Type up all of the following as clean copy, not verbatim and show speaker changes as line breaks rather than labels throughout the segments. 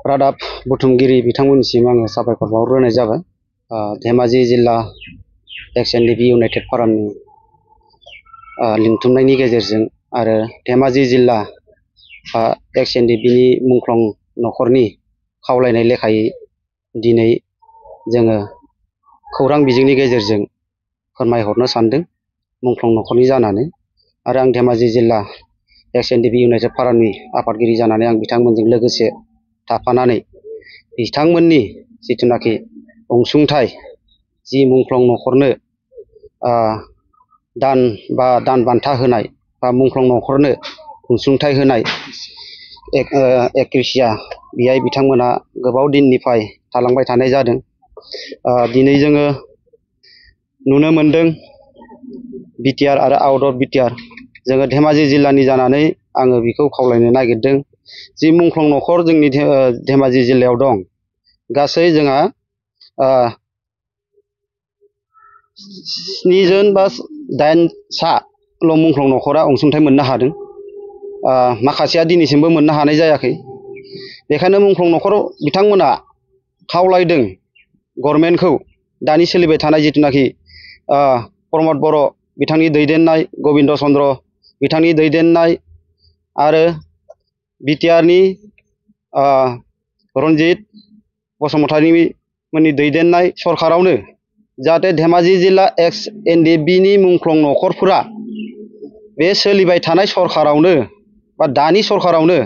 रादाब बुथुमगिरि बिथांमोननिसिम आङो साबायखर बावग्रोनाय जाबाय। धेमाजि जिल्ला एक्स.एन.डि.पि इउनाइटेड फरामनि लिंथुमनायनि गेजेरजों आरो धेमाजि जिल्ला एक्स.एन.डि.पिनि मुंख्लं नखरनि खावलायनाय लेखायै दिनै जोङो खौरां बिजोंनि गेजेरजों फोरमायहरनो सानदों मुंख्लं नखरनि जानानै। आरो आं धेमाजि जिल्ला एक्स.एन.डि.पि इउनाइटेड फरामनि आफादगिरि जानानै आं बिथांमोनजों लोगोसे थाफानानै बिथांमोननि जिथुनाखि अनसुंथाइ जि मुंख्लं नखरनो दान बान्था होनाय बा मुंख्लं नखरनो अनसुंथाइ होनाय एकुइसिया बेहाय बिथांमोना गोबाव दिननिफ्राय थालांबाय थानाय जादों। दिनै जोङो नुनो मोनदों बिटिआर आरो आउट अफ बिटिआर जोङो धेमाजि जिल्लानि जानानै आङो बेखौ खावलायनो नागिरदों जि मुंख्लं नखर जोंनि धेमाजि जिल्लायाव दं गासै जोंहा 7 जन बा 8 साल' मुंख्लं नखरा अनसुंथाइ मोननो हादों। माखासेया दिनैसिमबो मोननो हानाय जायाखै। बेखायनो मुंख्लं नखर बिथांमोना खावलायदों गभर्नमेन्टखौ दानि सोलिबाय थानाय जिथुनाखि प्रमद बर' बिथांनि दैदेननाय, गबिन्द चन्द्र बिथांनि दैदेननाय आरो बिटिआरनि रन्जित बसुमतारी मोननि दैदेननाय सरकारावनो जाहाथे धेमाजि जिल्ला एक्स.एन.डि.पिनि मुंख्लं नखरफोरा बे सोलिबाय थानाय सरकारावनो बा दानि सरकारावनो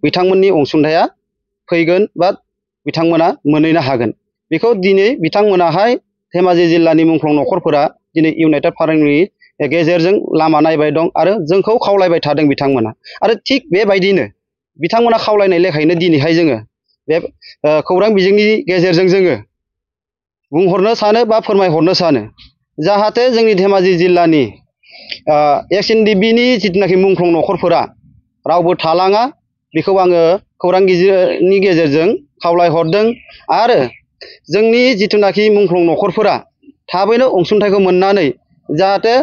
बिथांमोननि अनसुंथाया फैगोन बा बिथांमोना मोनहैनो हागोन। बेखौ दिनै बिथांमोनाहाय धेमाजि जिल्लानि मुंख्लं नखरफोरा दिनै इउनाइटेड फरामनि गेजेरजों लामा नायबाय दं आरो जोंखौ खावलायबाय थादों बिथांमोना। आरो थिग बेबायदिनो बिथांमोना खावलायनाय लेखायैनो दिनैहाय जोङो बे खौरां बिजोंनि गेजेरजों जोङो बुंहरनो सानो बा फोरमायहरनो सानो जाहाथे जोंनि धेमाजि जिल्लानि एक्स.एन.डि.पिनि जिथुनाखि मुंख्लं नखरफोरा रावबो थालाङा बेखौ आङो खौरां बिजोंनि गेजेरजों खावलायहरदों। आरो जोंनि जिथुनाखि मुंख्लं नखरफोरा थाबैनो अनसुंथाइखौ मोननानै जाहाथे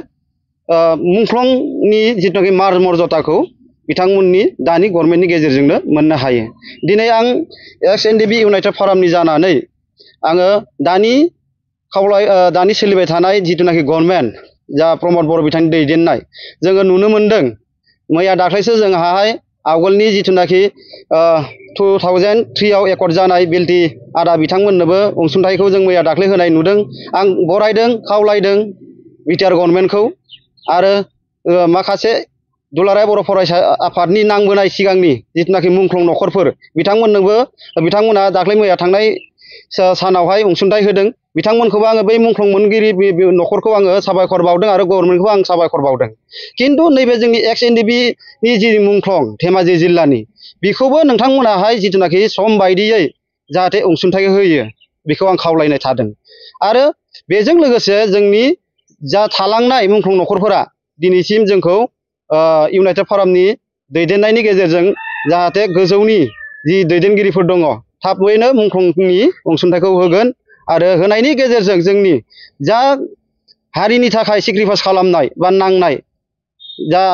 मुंख्लंनि जिथुनाखि मार मर्यादाखौ बिथांमोननि दानि गभर्नमेन्टनि गेजेरजोंनो मोननो हायो। दिनै आं एक्स.एन.डि.पि इउनाइटेड फरामनि जानानै आङो दानि सोलिबाय थानाय जिथुनाखि गभर्नमेन्ट जा प्रमद बर' बिथांनि दैदेननाय जोङो नुनो मोनदों। मैया दाख्लैसो जोंहाहाय आवगोलनि जिथुनाखि 2003 आव एकर्ड जानाय बिएलटि आदा बिथांमोननोबो अनसुंथाइखौ जों मैया दाख्लै होनाय नुदों। आं बरायदों, खावलायदों बिटिआर गभर्नमेन्टखौ आरो माखासे दुलाराय बर' फरायसा आफादनि नांबोनाय सिगांनि जिथुनाखि मुंख्लं नखरफोर बिथांमोना दाख्लै मैया थांनाय सानावहाय अनसुंथाइ होदों। बिथांमोनखौबो आङो बै मुंख्लं मोनगिरि नखरखौ आङो साबायखर बावदों आरो गभर्नमेन्टखौबो आं साबायखर बावदों। खिन्थु नैबे जोंनि एक्स.एन.डि.पिनि जि मुंख्लं धेमाजि जिल्लानि बेखौबो नोंथांमोनाहाय जिथुनाखि सम बायदियै जाहाथे अनसुंथाइ होयो बेखौ आं खावलायनाय थादों। आरो बेजों लोगोसे जोंनि जा थालांनाय मुंख्लं नखरफोरा दिनैसिम जोंखौ इउनाइटेड फरामनि दैदेननायनि गेजेरजों जाहाथे गोजौनि जि दैदेनगिरिफोर दङ थाबैनो मुंख्लंनि अनसुंथाइखौ होगोन आरो होनायनि गेजेरजों जोंनि जा हारिनि थाखाय सेक्रिफाइस खालामनाय बा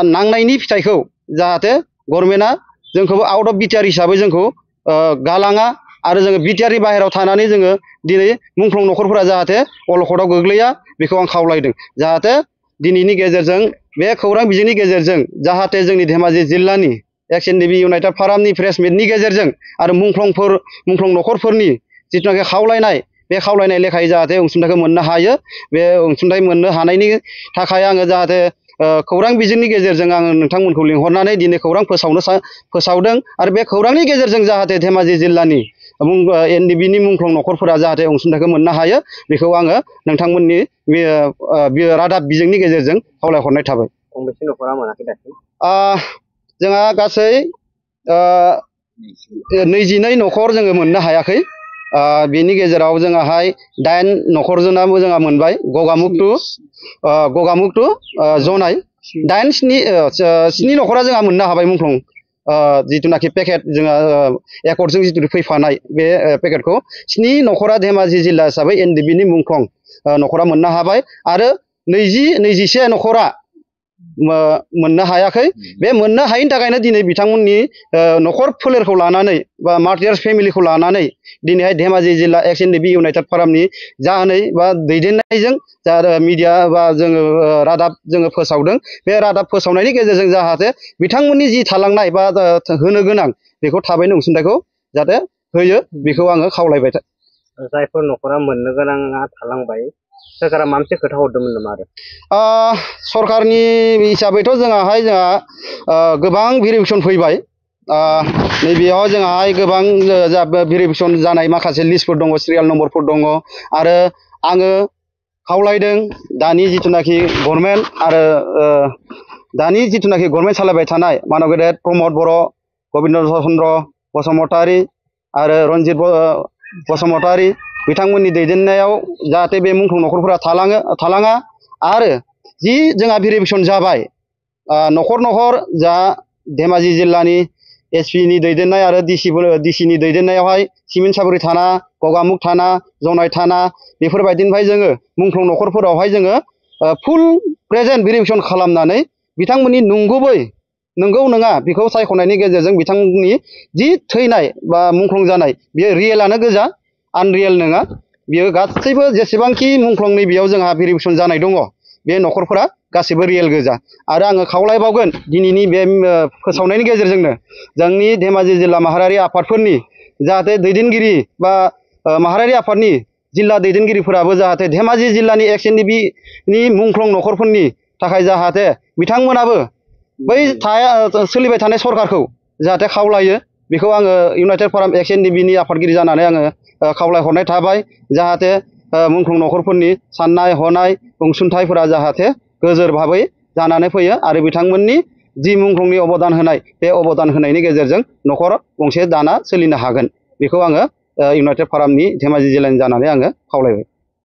नांनायनि फिथाइखौ जाहाथे गभर्नमेन्टआ जोंखौबो आउट अफ बिटिआर हिसाबै जोंखौ गालाङा आरो जोङो बिटिआरनि बाहेरायाव थानानै जोङो दिनै मुंख्लं नखरफोरा जाहाथे अलखदाव गोग्लैया बेखौ आं खावलायदों। जाहाथे दिनैनि गेजेरजों बे खौरां बिजोंनि गेजेरजों जाहाथे जोंनि धेमाजि जिल्लानि एक्स.एन.डि.पि इउनाइटेड फरामनि प्रेस मिटनि गेजेरजों आरो मुंख्लं नखरफोरनि जिथुनाखि खावलायनाय बे खावलायनाय लेखायै जाहाथे अनसुंथाइखौ मोननो हायो। बे अनसुंथाइ मोननो हानायनि थाखाय आङो जाहाथे खौरां बिजोंनि गेजेरजों आङो नोंथांमोनखौ लिंहरनानै दिनै खौरां फोसावदों आरो बे खौरांनि गेजेरजों जाहाथे धेमाजि जिल्लानि एन.डि.पिनि मुंख्लं नखरफोरा जाहाथे अनसुंथाइखौ मोननो हायो बेखौ आङो नोंथांमोननि रादाब बिजोंनि गेजेरजों खावलायहरनाय थाबाय।
गंबेसे नखरा मोनाखै दासिम?
जोंहा गासै 22 नखर जोङो मोननो हायाखै। बेनि गेजेराव जोंहाय 8 नखरजोंनाबो जोंहा मोनबाय। गगामुगथु जनाय 7 नखरा जोंहा मोननो हाबाय मुंख्लं जिथुनाखि पेकेट जोंहा एकर्डजों जिथु फैफानाय बे पेकेटखौ 7 नखरा धेमाजि जिल्ला हिसाबै एन.डि.पिनि मुंख्लं नखरा मोननो हाबाय। आरो 21 नखरा मोननो हायाखै बे मोननो हायैनि थाखायनो दिनै बिथांमोननि न'खर फोलेरखौ लानानै बा मार्टियार्स फेमिलिखौ लानानै दिनैहाय धेमाजि जिल्ला एक्स एन डि बि इउनाइटेड फरामनि जाहोनै बा दैदेननायजों जा मिडिया बा जोङो रादाब जोङो फोसावदों बे रादाब फोसावनायनि गेजेरजों जाहाथे बिथांमोननि जि थालांनाय बा होनो गोनां बेखौ थाबैनो अनसुंथाइखौ जाहाथे होयो बेखौ आङो खावलायबाय।
जायफोर न'खरा मोननो गोनाङा थालांबाय सोरखारा माबा मोनसे खोथा हरदोंमोन नामा आरो
सरकारनि हिसाबैथ' जोंहा गोबां भेरिफिकेसन फैबाय नैबेयाव जोंहाय गोबां भेरिफिकेसन जानाय माखासे लिस्टफोर दङ सिरियाल नम्बरफोर दङ आरो आङो खावलायदों दानि जिथुनाखि गभर्नमेन्ट आरो दानि जिथुनाखि गभर्नमेन्ट सालायबाय थानाय मानब गेदेर प्रमद बर' गबिन्द चन्द्र बसुमतारी आरो रन्जित बसुमतारी बिथांमोननि दैदेननायाव जाहाथे बे मुंख्लं न'खरफोरा थालाङा आरो जि जोंहा भेरिफिकेसन जाबाय न'खर न'खर जा धेमाजि जिल्लानि एसपिनि दैदेननाय आरो डिसिनि दैदेननायावहाय सिमेन्ट सापरि थाना गगामुग थाना जनाय थाना बेफोरबायदिनिफ्राय जोङो मुंख्लं न'खरफोरावहाय जोङो फुल प्रेजेन्ट भेरिफिकेसन खालामनानै बिथांमोननि नंगौ नङा बेखौ सायख'नायनि गेजेरजों बिथांमोननि जि थैनाय बा मुंख्लं जानाय बेयो रियेलानो गोजा आनरियेल नङा बियो गासैबो जेसेबांखि मुंख्लंनि बेयाव जोंहा भेरिफिकेसन जानाय दङ बे न'खरफोरा गासैबो रियेल गोजा आरो आङो खावलायबावगोन दिनैनि बे फोसावनायनि गेजेरजोंनो जोंनि धेमाजि जिल्ला माहारियारि आफादफोरनि जाहाथे दैदेनगिरि बा माहारियारि आफादनि जिल्ला दैदेनगिरिफोराबो जाहाथे धेमाजि जिल्लानि एक्स एन डि बि नि मुंख्लं न'खरफोरनि थाखाय जाहाथे बिथांमोनाबो बै सोलिबाय थानाय सरकारखौ जाहाथे खावलायो बेखौ आङो इउनाइटेड फराम एक्स एन डि बि नि आफादगिरि जानानै आङो खावलायहरनाय थाबाय जाहाथे मुंख्लं न'खरफोरनि साननाय हनाय अनसुंथाइफोरा जाहाथे गोजोर भाबै जानानै फैयो आरो बिथांमोननि जि मुंख्लंनि अबदान होनाय बे अबदान होनायनि गेजेरजों न'खर गंसे दाना सोलिनो हागोन बेखौ आङो इउनाइटेड फरामनि धेमाजि जिल्लानि जानानै आङो खावलायबाय।